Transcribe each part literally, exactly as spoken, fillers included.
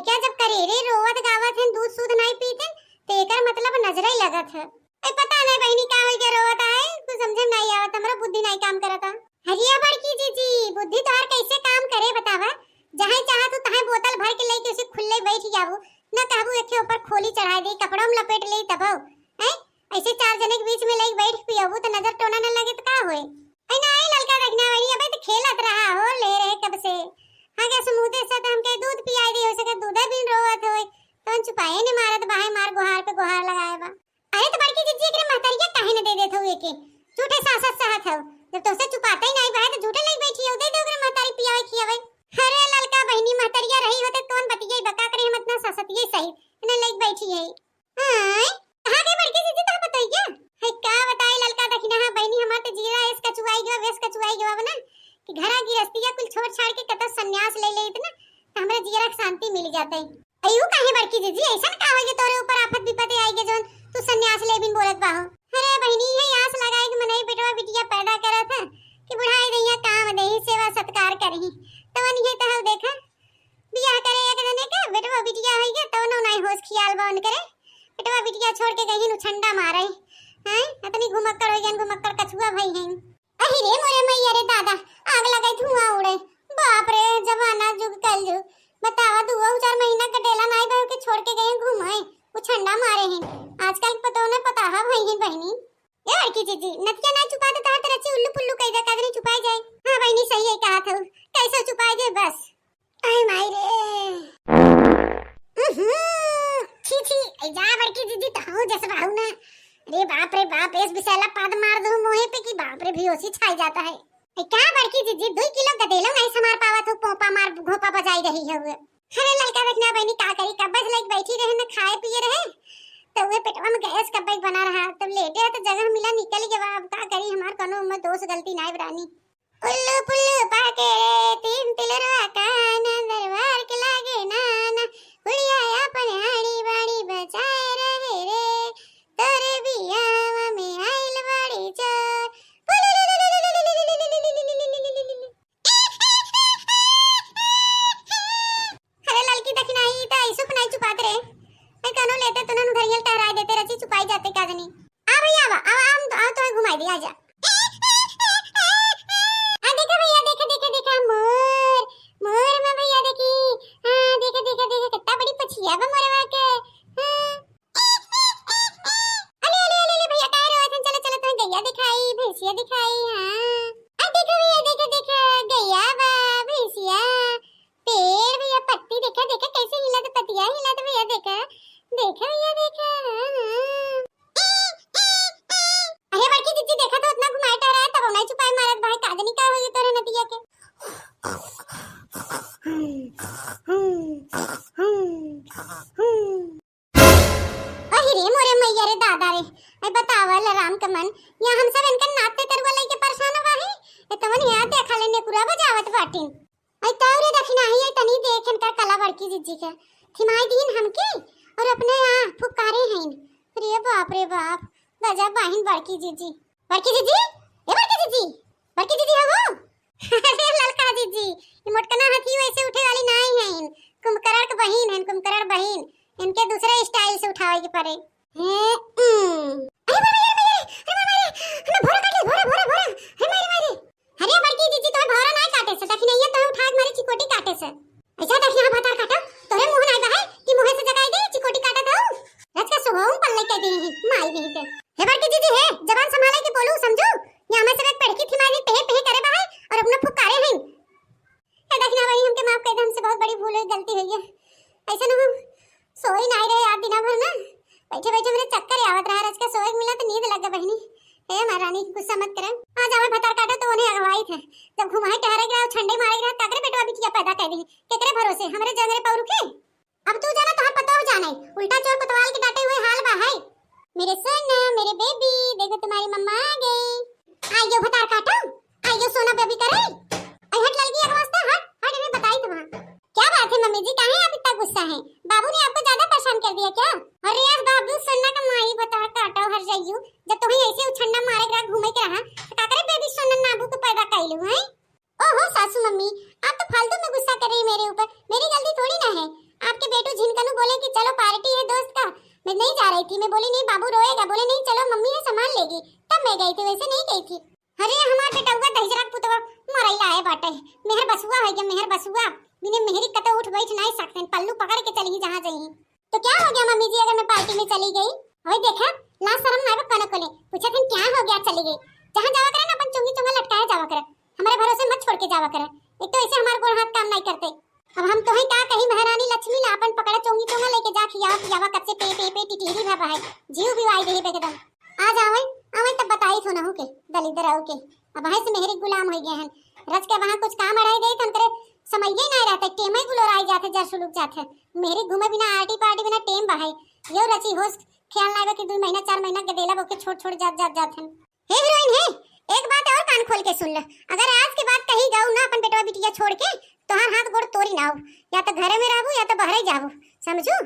क्या जब करेरे रोवत गावत हैं, दूध सूध नाई पीते, तो एकर मतलब नजरे लगत है। ए, पता नहीं बहिनी का होई के रोवत है, कुछ समझे में नाई आवत, हमरा बुद्धि नाई काम करता। अरे बड़की जीजी, बुद्धि तोहार कैसे काम करे बतावा? जहाँ चाहा तू तहाँ बोतल भर के लेके उसे खुले बैठ जाबू, न कहबू एके ऊपर खोली चढ़ाई दे, कपड़ों में लपेट ले तब हो। हैं? ऐसे चार जने के बीच में लेके बैठ पियबू तो नजर टोना न लगे तो का होए? ऐ ना, ऐ ललका दखिना बहिनी, अबे तो खेलत रहा हो, ले रहे कब से। हाँ, क्या समूदे से तो हमके दूध पियाई दी, हो सके दूधे बिन रोवत होए, तो हम चुपाए ने मारत बाहे, मार गुहार पे गुहार लगाए बा। अरे तो बड़की जीजी, एकरे महतरिया काहे न दे देत हो एके? झूठे सासत सहत हो, जब तोसे चुपाते ही नहीं बाहे तो झूठे लेके बैठी हो, दे दे ओकरे महतारी पियावे खियावे। अरे ललका बहिनी, महतरिया रही होते कौन बतिये बका करे, हम इतना ससतिये सही, इन्हें लेके बैठी है। हाँ, कहाँ गई बड़की जीजी, तोह पतोहिया? है का बताई ललका दखिना, हाँ बहिनी, हमार तो जीरा एस कचुआई गवा, वेस कचुआई गवा बना कि घरा गिरस्तिया कुल छोड़ छाड़ के कतौ संन्यास ले लेइत ना, तो हमरे जीरा के शांति मिल जाते। अयू काहे बड़की जीजी, ऐसन का हो गया तोरे ऊपर आफत विपत आई के जौन तू संन्यास ले बिन बोलत बाहो? अरे बहिनी, ये आस लगाए कि मनई बेटवा बिटिया पैदा करत है कि बुढ़ाई दहिया काम दही, सेवा सत्कार करही, तवन ये तो हव देखा बियाह करे एक जने के, बेटवा बिटिया होई गया, तवनो नाई होश खियाल बा उनकरे। बेटवा बिटिया छोड़ के गईन उछंडा मारे। हैं? इतनी घुमक्कड़ होई गईन, घुमक्कड़ कछुआ भई हैं। अहि रे मोरे मैया रे दादा, आग लगे धुआं उड़े। बाप रे, जमाना जुग कलजुग। बतावा, दुओ चार महीना के डेला नाई बहू के छोड़ के गईन घूमे, उछंडा मारे हैं। आजकल के पतोह ने पताहा भई हैं बहिनी। ए बड़की जीजी, नतिया ना चुपा दे, तहार तरह से उल्लू पुल्लू कह दे, का जनी चुपाई जाए। हाँ बहिनी, सही है कहा था, कैसे चुपाई दे बस। अरे माई रे। उहुं, छी, छी, ए जा बड़की जीजी, तहूँ जस बहू ना। अरे बाप रे बाप, एस बिसैला पाद मार दू मुँहे पे कि बाप रे, बेहोशी छाई जाता है। ए का बड़की जीजी, दुई किलो गदेलो नहीं समार पावत हो, पोपा मार घोपा बजाई रही है वो। अरे ललका दखिना बहिनी, का करी, कब्बे से लइके बैठी रहे, न खाए पिए रहे, तो वे पेटवा में गैस कब्बे बना रहा, तब लेटे है तो जगह मिला, निकल गवा। अब का करी, हमार कोनो उम्र दोष गलती नाई बरानी। उल्लू पुल्लू पाके रे, तीन तिलरवा कान, दरबार के लागे नाना, बुढ़िया अपन आड़ी बाड़ी बचाए रहे रे, तोरे बियाह में आइल बाड़ी चोर। अरे ललकी दखिना, ई त ऐसो नाई चुपात रे। ए कनो लेते तो ननु धरियल टहराए देते रची, चुपाई जाते का जनी। आ भैया, आवा, आवा, हम, आ तो घुमाई दी, आजा। आ देखा भैया, देखा, देखा, देखा, मोर, मोर में भैया देखी। हाँ, देखा, देखा, देखा, कितना बड़ी पछिया बा मोरवा के। हाँ। अले, अले, अले, अले, भैया, काहे रोवत हन? चलो, चलो, तुम्हें गैया दिखाई, भैंसिया दिखाई, हाँ। आ, देखो भैया, देखो, देखो, गैया बा, भैंसिया, पेड़ भैया, पत्ती देखा, देखा, कैसे हिलत, पतिया हिलत भैया, देखा, देखा भैया, देखा, हाँ, हाँ। अरे बड़की जीजी, देखा तो उतना घुमाए टहराए, तब नहीं चुपाए मारत भाई, का जनी का होई तोरे नतिया के। अहि रे मोरे मैया रे दादा रे, ऐ बतावल राम के मन, यहाँ हम सब इनके नाते तरुआ लइके परेशान हुआ है। ए तवन यहाँ देखा ले नेकुरा बजावत बाटिन। ऐ तौरे दखिना ही, ऐ तनी देख इनका कला बड़की जीजी के। थिमाई दीन हमके और अपने यहाँ फुकारे हैं। रे बाप रे बाप, गजब बाहिन बड़की जीजी। बड़की जीजी, ए बड़की जीजी, बड़की जीजी हो? अरे ललका जीजी, ये मोटकना हाथी वैसे उठे वाली नाई है, कुंभकर्ण के बहिन है, कुंभकर्ण बहिन। इनके दूसरे style से उठावे के पड़े। हे, उम। अरे मारे, अरे मारे, अरे मारे, अरे मारे, हमें भौरा काट ले, भौरा, भौरा, भौरा, हे मारे, मारे। अरे बड़की जीजी, तोहे भौरा नाई काटे से, दखिनैया तोहे उठा के मारे चिकोटी काटे से। ऐसा दखिना भतार काटा, तोरे मुँह नाई बहाए कि मुँहे से जगाई दे, चिकोटी काटा था। रच का सोहम पल्ले कह दी ही, माई नहीं ते। हे बड़की जीजी हे, जबान संभाले के बोलू, समझू? या हमें से एक पेड़ की थिमाई नहीं, पेहे पेहे करे बहाए और अपना फुकारे हैं। हे दखिना बहिनी, हमके माफ कर दे, हमसे बहुत बड़ी भूल हुई, गलती हुई है। ऐसे न हम सोई नाई रहे यार दिना भर ना, बैठे बैठे मेरे चक्कर आवत रहा, रच का सोए के मिला तो नींद लग गया बहिनी। हे महारानी, गुस्सा मत करे। आज हमें भतार काटो तो उन्हें अगवाई थे, जब घुमाए टहरे के रहा, छंडे मारे के रहा, काकरे बेटवा बिटिया पैदा कर दी, केकरे भरोसे, हमरे जंगरे पौरू के? अब तू जाना, तोहार पतोह जाने, उल्टा चोर कोतवाल के डांटे हुए हाल बा है। मेरे सोना, मेरे बेबी, देखो तुम्हारी मम्मा आ गई। आई गयो भतार काटो, आई गयो सोना बेबी करे। आई हट ललकी, एक वास्ते हट, हट, इन्हें बताई तुम्हारा। क्या बात है मम्मी जी, काहे आप इतना गुस्सा हैं? बाबू ने आपको ज्यादा परेशान कर दिया क्या? अरे यार बाबू, सोना का माई भतार काटो हर जाइयो, जब तुम्हें ऐसे उछन्ना मारे के रहा, घूमे के रहा, तो का करे बेबी सोना नाबू को पैदा कैलू है? ओहो सासू मम्मी, आप तो फालतू में गुस्सा कर रही मेरे ऊपर, मेरी गलती थोड़ी ना है। आपके बेटू झिनकनू बोले कि चलो पार्टी है दोस्त का, मैं नहीं जा रही थी। मैं बोली नहीं, बाबू रोएगा। बोले नहीं, चलो मम्मी है, सामान लेगी, तब मैं गई थी, वैसे नहीं गई थी। अरे हमार बेटउआ दहिजरा पुतवा मरैला है बाटे, मेहर बसुआ है क्या, मेहर बसुआ, बिने मेहरी कतौ उठ बैठ नहीं सकते, पल्लू पकड़ के चली जहाँ जाई। तो क्या हो गया मम्मी जी अगर मैं पार्टी में चली गई? ओए देखा, लाज शरम ना बा कनो कोले। पूछत हन क्या हो गया चली गई? जहाँ जावा करे ना अपन चुंगी चुंगा लटकाए जावा करे, हमारे भरोसे मत छोड़ के जावा करे। एक तो ऐसे हमारे गोड़ हाथ काम नहीं करते। अब हम तो ही का कही महारानी लक्ष्मी ला अपन पकड़ा चुंगी चुंगा लेके जा खियावा पियावा कच्चे पे पे पे टिटिहरी भा बहाए। जीव भी वाई देही बेकदम। आज आवे, आवे तब बताई थो नहु के, दलिद्दर आऊ के। अब है से मेहरी गुलाम हो गए हैं। रच के वहाँ कुछ काम अड़ाई गई तो उनकरे समय ही नहीं रहता, टेम ही गुलोराई जाते, जर सुलुक जाते। मेहरी घूमे बिना आर्टी पार्टी बिना टेम बहाई। यो रची होश ख्याल ना आवे कि दो महीना चार महीना के देला बोके छोड़ छोड़ जात जात जात हन। हे हीरोइन हे, एक बात और कान खोल के सुन ले, अगर आज के बाद कहीं गऊ ना अपन बेटवा बिटिया छोड़ के, तोहार हाथ गोड़ तोरी ना हो, या तो घरे में रहबू या तो बहरे जाबू, समझू?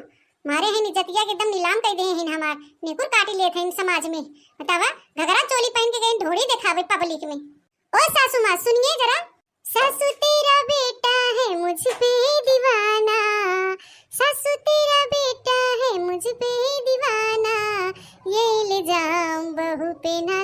मारे हैं इज्जतिया के एकदम नीलाम कर दे हैं हमार, निकुर काटी लेत हैं समाज में। बतावा, घघरा चोली पहन के गई ढोड़ी दिखावे पब्लिक में। ओ सासू माँ सुनिए जरा। सासू तेरा बेटा है मुझ पे दीवाना, सासू तेरा बेटा है मुझ पे दीवाना, ये इल्जाम बहू पे ना